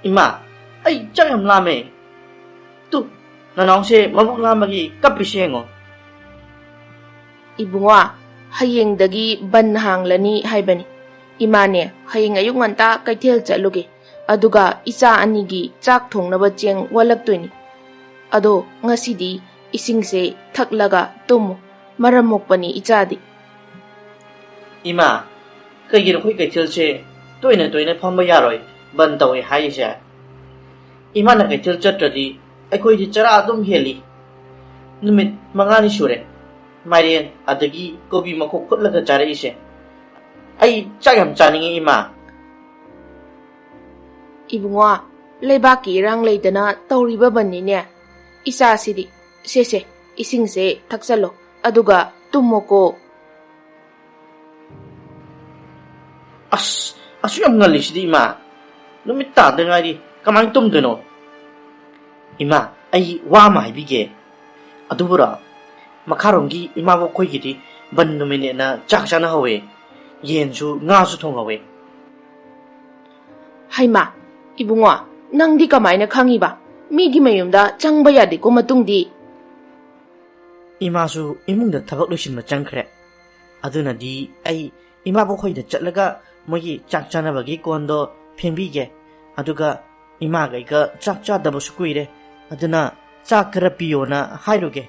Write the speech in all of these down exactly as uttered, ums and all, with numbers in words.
ꯏꯃꯥ, ꯑꯩ ꯆꯥꯛ ꯌꯥꯝ ꯂꯥꯝꯃꯦ꯫ ꯇꯨ, ꯅꯅꯥꯎꯁꯦ ꯃꯕꯨꯛ ꯂꯥꯝꯕꯒꯤ ꯀꯞꯄꯤꯁꯦ ꯌꯦꯡꯉꯣ꯫ ꯏꯕꯨꯡꯉꯣ, ꯍꯌꯦꯡꯗꯒꯤ ꯕꯟ ꯍꯥꯡꯂꯅꯤ ꯍꯥꯏꯕꯅꯤ꯫ ꯏꯃꯥꯅꯦ, ꯍꯌꯦꯡ ꯑꯌꯨꯛ ꯉꯟꯇꯥ ꯀꯩꯊꯦꯜ ꯆꯠꯂꯨꯒꯦ, ꯑꯗꯨꯒ ꯏꯆꯥ ꯑꯅꯤꯒꯤ ꯆꯥꯛ ꯊꯣꯡꯅꯕ ꯆꯦꯡ ꯋꯥꯜꯂꯛꯇꯣꯏꯅꯤ꯫ ꯑꯗꯣ ꯉꯁꯤꯗꯤ ꯏꯁꯤꯡꯁꯦ ꯊꯛꯂꯒ ꯇꯨꯝꯃꯨ, ꯃꯔꯝ ꯃꯣꯛꯄꯅꯤ ꯏꯆꯥꯗꯤ꯫ ꯏꯃꯥ, ꯀꯩꯒꯤꯅꯣ ꯑꯩꯈꯣꯏ ꯀꯩꯊꯦꯜꯁꯦ ꯇꯣꯏꯅ ꯇꯣꯏꯅ ꯐꯝꯕ ꯌꯥꯔꯣꯏ, ꯕꯟ ꯇꯧꯋꯦ ꯍꯥꯏꯔꯤꯁꯦ? ꯏꯃꯥꯅ ꯀꯩꯊꯦꯜ ꯆꯠꯇ꯭ꯔꯗꯤ ꯑꯩꯈꯣꯏꯗꯤ ꯆꯔꯥ ꯑꯗꯨꯝ ꯍꯦꯜꯂꯤ꯫ ꯅꯨꯃꯤꯠ ꯃꯉꯥꯅꯤ ꯁꯨꯔꯦ ꯃꯥꯏꯔꯦꯟ ꯑꯗꯒꯤ ꯀꯣꯕꯤ ꯃꯈꯣꯛ ꯐꯨꯠꯂꯒ ꯆꯥꯔꯛꯏꯁꯦ꯫ ꯑꯩ ꯆꯥꯛ ꯌꯥꯝ ꯆꯥꯅꯤꯡꯉꯤ, ꯏꯃꯥ꯫ ꯏꯕꯨꯡꯉꯣ, ꯂꯩꯕꯥꯛꯀꯤ ꯏꯔꯥꯡ ꯂꯩꯗꯅ ꯇꯧꯔꯤꯕ ꯕꯟꯅꯤꯅꯦ꯫ ꯏꯆꯥꯁꯤꯗꯤ, ꯁꯦ ꯁꯦ, ꯏꯁꯤꯡꯁꯦ ꯊꯛꯆꯜꯂꯣ, ꯑꯗꯨꯒ ꯇꯨꯝꯃꯣꯀꯣ꯫ ꯑꯁ, ꯑꯁꯨꯛ ꯌꯥꯝ ꯉꯜꯂꯤꯁꯤꯗꯤ, ꯏꯃꯥ? ꯅꯨꯃꯤꯠ ꯇꯥꯗ ꯉꯥꯏꯔꯤ, ꯀꯃꯥꯏꯅ ꯇꯨꯝꯗꯣꯏꯅꯣ? ꯏꯃꯥ, ꯑꯩ ꯋꯥ ꯑꯃ ꯍꯥꯏꯕꯤꯒꯦ꯫ ꯑꯗꯨꯕꯨꯔꯣ, ꯃꯈꯥꯔꯣꯝꯒꯤ ꯏꯃꯥꯕꯣꯛ ꯈꯣꯏꯒꯤꯗꯤ ꯕꯟ ꯅꯨꯃꯤꯠꯅꯦꯅ ꯆꯥꯛ ꯆꯥꯅꯍꯧꯋꯦ꯫ ꯌꯦꯟꯁꯨ ꯉꯥꯁꯨ ꯊꯣꯡꯍꯧꯋꯦ꯫ ꯍꯩꯃꯥ, ꯏꯕꯨꯡꯉꯣ, ꯅꯪꯗꯤ ꯀꯃꯥꯏꯅ ꯈꯪꯉꯤꯕ? ꯃꯤꯒꯤ ꯃꯌꯨꯝꯗ ꯆꯪꯕ ꯌꯥꯗꯦꯀꯣ ꯃꯇꯨꯡꯗꯤ꯫ ꯏꯃꯥꯁꯨ ꯏꯃꯨꯡꯗ ꯊꯕꯛ ꯂꯣꯏꯁꯤꯟꯕ ꯆꯪꯈ꯭ꯔꯦ꯫ ꯑꯗꯨꯅꯗꯤ ꯑꯩ ꯏꯃꯥꯕꯣꯛ ꯈꯣꯏꯗ ꯆꯠꯂꯒ ꯃꯣꯏꯒꯤ ꯆꯥꯛ ꯆꯥꯅꯕꯒꯤ ꯀꯣꯟꯗꯣ ꯐꯦꯡꯕꯤꯒꯦ꯫ ꯑꯗꯨꯒ ꯏꯃꯥꯒ ꯑꯩꯒ ꯆꯥꯛ ꯆꯥꯗꯕꯁꯨ ꯀꯨꯏꯔꯦ꯫ ꯑꯗꯨꯅ ꯆꯥꯛ ꯈꯔ ꯄꯤꯌꯣꯅ ꯍꯥꯏꯔꯨꯒꯦ꯫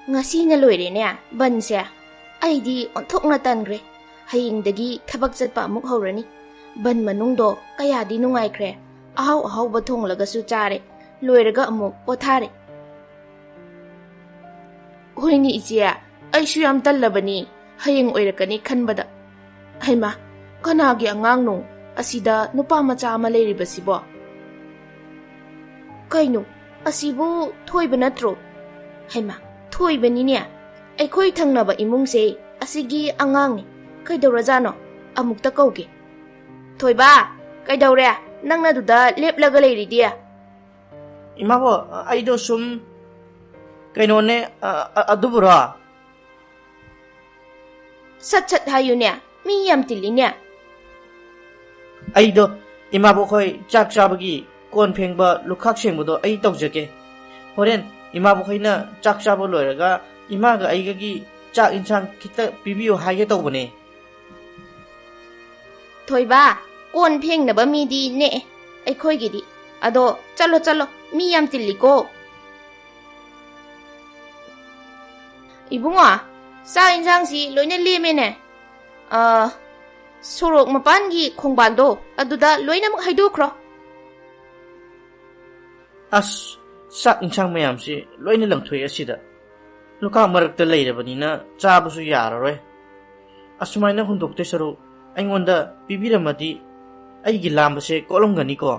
ꯉꯁꯤꯅ ꯂꯣꯏꯔꯦꯅꯦ ꯕꯟꯁꯦ꯫ ꯑꯩꯗꯤ ꯑꯣꯟꯊꯣꯛꯅ ꯇꯟꯈ꯭ꯔꯦ꯫ ꯍꯌꯦꯡꯗꯒꯤ ꯊꯕꯛ ꯆꯠꯄ ꯑꯃꯨꯛ ꯍꯧꯔꯅꯤ꯫ ꯕꯟ ꯃꯅꯨꯡꯗꯣ ꯀꯌꯥꯗꯤ ꯅꯨꯡꯉꯥꯏꯈ꯭ꯔꯦ꯫ ꯑꯍꯥꯎ ꯑꯍꯥꯎꯕ ꯊꯣꯡꯂꯒꯁꯨ ꯆꯥꯔꯦ꯫ ꯂꯣꯏꯔꯒ ꯑꯃꯨꯛ ꯄꯣꯊꯥꯔꯦ꯫ ꯍꯣꯏꯅꯦ ꯏꯆꯦ, ꯑꯩꯁꯨ ꯌꯥꯝ ꯇꯜꯂꯕꯅꯤ ꯍꯌꯦꯡ ꯑꯣꯏꯔꯛꯀꯅꯤ ꯈꯟꯕꯗ꯫ ꯍꯩꯃꯥ, ꯀꯅꯥꯒꯤ ꯑꯉꯥꯡꯅꯣ ꯑꯁꯤꯗ ꯅꯨꯄꯥ ꯃꯆꯥ ꯑꯃ ꯂꯩꯔꯤꯕꯁꯤꯕꯣ? ꯀꯩꯅꯣ, ꯑꯁꯤꯕꯨ ꯊꯣꯏꯕ ꯅꯠꯇ꯭ꯔꯣ? ꯍꯩꯃꯥ, ꯊꯣꯏꯕꯅꯤꯅꯦ꯫ ꯑꯩꯈꯣꯏ ꯊꯪꯅꯕ ꯏꯃꯨꯡꯁꯦ ꯑꯁꯤꯒꯤ ꯑꯉꯥꯡꯅꯤ꯫ ꯀꯩꯗꯧꯔꯖꯥꯠꯅꯣ? ꯑꯃꯨꯛꯇ ꯀꯧꯒꯦ꯫ ꯊꯣꯏꯕ, ꯀꯩꯗꯧꯔꯦ? ꯅꯪꯅ ꯑꯗꯨꯗ ꯂꯦꯞꯂꯒ ꯂꯩꯔꯤꯗꯤ? ꯏꯃꯥꯕꯣ, ꯑꯩꯗꯣ ꯁꯨꯝ ꯀꯩꯅꯣꯅꯦ, ꯑ, ꯑ, ꯑꯗꯨꯕꯨꯔꯣ? ꯁꯠ ꯁꯠ ꯍꯥꯏꯌꯨꯅꯦ, ꯃꯤ ꯌꯥꯝ ꯇꯤꯜꯂꯤꯅꯦ꯫ ꯑꯩꯗꯣ ꯏꯃꯥꯕꯣꯛ ꯍꯣꯏ ꯆꯥꯛ ꯆꯥꯕꯒꯤ ꯀꯣꯟ ꯐꯦꯡꯕ, ꯂꯨꯈꯥꯛ ꯁꯦꯡꯕꯗꯣ ꯑꯩ ꯇꯧꯖꯒꯦ꯫ ꯍꯣꯔꯦꯟ ꯏꯃꯥꯕꯣꯛ ꯍꯣꯏꯅ ꯆꯥꯛ ꯆꯥꯕ ꯂꯣꯏꯔꯒ ꯏꯃꯥꯒ ꯑꯩꯒꯒꯤ ꯆꯥꯛ ꯏꯟꯁꯥꯡ ꯈꯤꯇ ꯄꯤꯕꯤꯌꯨ ꯍꯥꯏꯒꯦ ꯇꯧꯕꯅꯦ꯫ ꯊꯣꯏꯕ, ꯀꯣꯟ ꯐꯦꯡꯅꯕ ꯃꯤꯗꯤ ꯅꯦꯛꯑꯦ ꯑꯩꯈꯣꯏꯒꯤꯗꯤ꯫ ꯑꯗꯣ ꯆꯠꯂꯣ ꯆꯠꯂꯣ, ꯃꯤ ꯌꯥꯝ ꯇꯤꯜꯂꯤꯀꯣ꯫ ꯏꯕꯨꯡꯉꯣ, ꯆꯥꯛ ꯏꯟꯁꯥꯡꯁꯤ ꯂꯣꯏꯅ ꯂꯦꯝꯃꯦꯅꯦ꯫ ꯑ, ꯁꯣꯔꯣꯛ ꯃꯄꯥꯟꯒꯤ ꯈꯣꯡꯕꯥꯟꯗꯣ ꯑꯗꯨꯗ ꯂꯣꯏꯅꯃꯛ ꯍꯩꯗꯣꯛꯈ꯭ꯔꯣ꯫ ꯑꯁ, ꯆꯥꯛ ꯏꯟꯁꯥꯡ ꯃꯌꯥꯝꯁꯤ ꯂꯣꯏꯅ ꯂꯪꯊꯣꯛꯑꯦ ꯑꯁꯤꯗ꯫ ꯂꯨꯈꯥꯛ ꯃꯔꯛꯇ ꯂꯩꯔꯕꯅꯤꯅ ꯆꯥꯕꯁꯨ ꯌꯥꯔꯔꯣꯏ꯫ ꯑꯁꯨꯃꯥꯏꯅ ꯍꯨꯟꯗꯣꯛꯇꯣꯏ ꯁꯔꯨꯛ ꯑꯩꯉꯣꯟꯗ ꯄꯤꯕꯤꯔꯝꯃꯗꯤ ꯑꯩꯒꯤ ꯂꯥꯝꯕꯁꯦ ꯀꯣꯛꯂꯝꯒꯅꯤꯀꯣ꯫